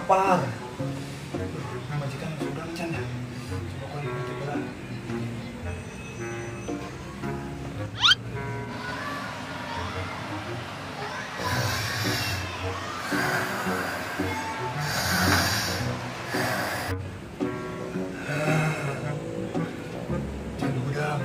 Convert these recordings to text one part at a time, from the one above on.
Lapar. Majikan sudah can ya. Coba kau coba. Jangan udang.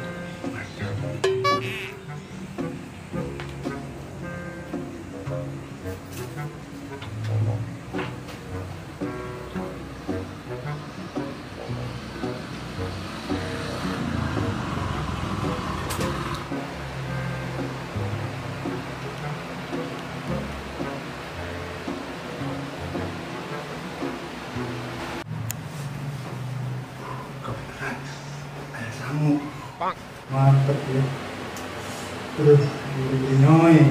Mantep ya. Terus gurih-gurih.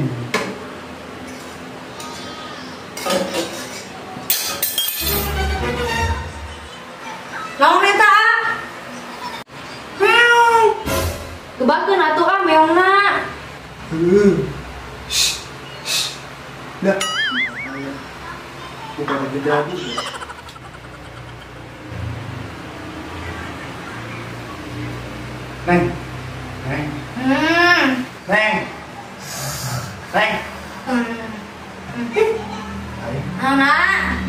Naon eta ah? Meong. Gebakeun atuh ah meongna. Heuh. Shh. Dah. Bukan aja jadi. Neng. Neng. Neng. Neng. Anak.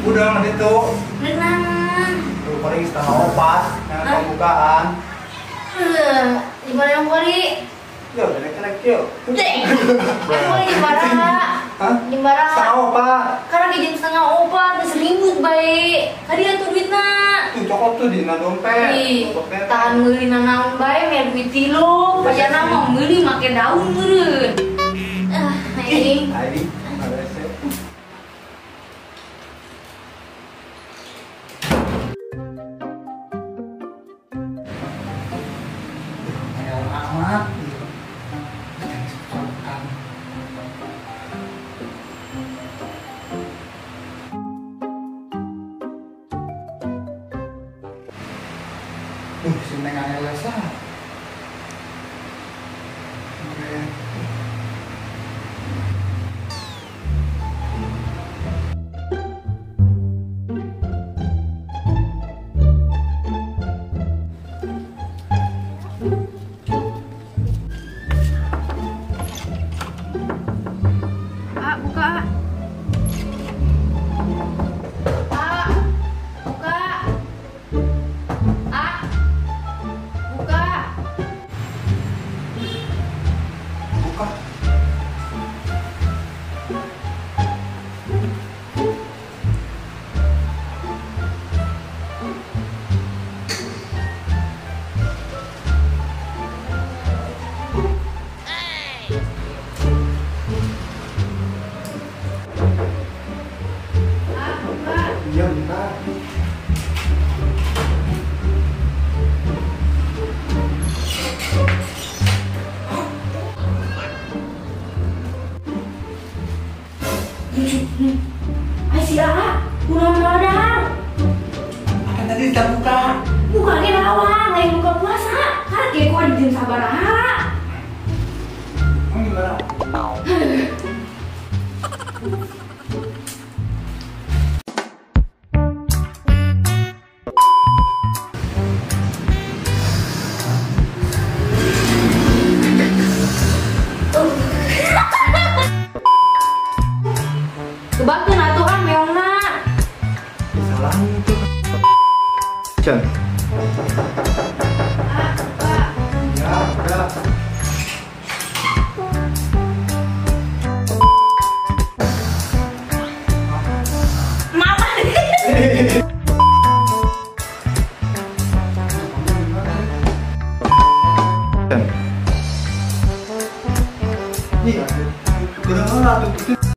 Udah nanti tuh. Berenang. Tuh paling 3:30, yang pembukaan. Di mana yang kori? Yo, rek yo. Yang kori di mana? Hah? Di mana? 3:30. Karena di jam 3:30 geus ribut bae. Tadi atuh duitna. Tuh cokot tuh di dompet. Ih, tahan meuli nanaon bae mere duit tilu, pajana mah meuli make daun meureun. Ah, aing. Aing, arese. Amat. Si Neng Elsa. Oke. Ah, buka. Ah, buka. Ah. Buka. Buka. Ah, buka. Iya, buka. Ay si Aa, kunaon maladar? Kan tadi tidak buka. Buka ge lawang, lain buka puasa. Karena ge kuat di jam sabaraha. Emang gimana? Gebakeun atuh ah meongna. Salah itu. Can.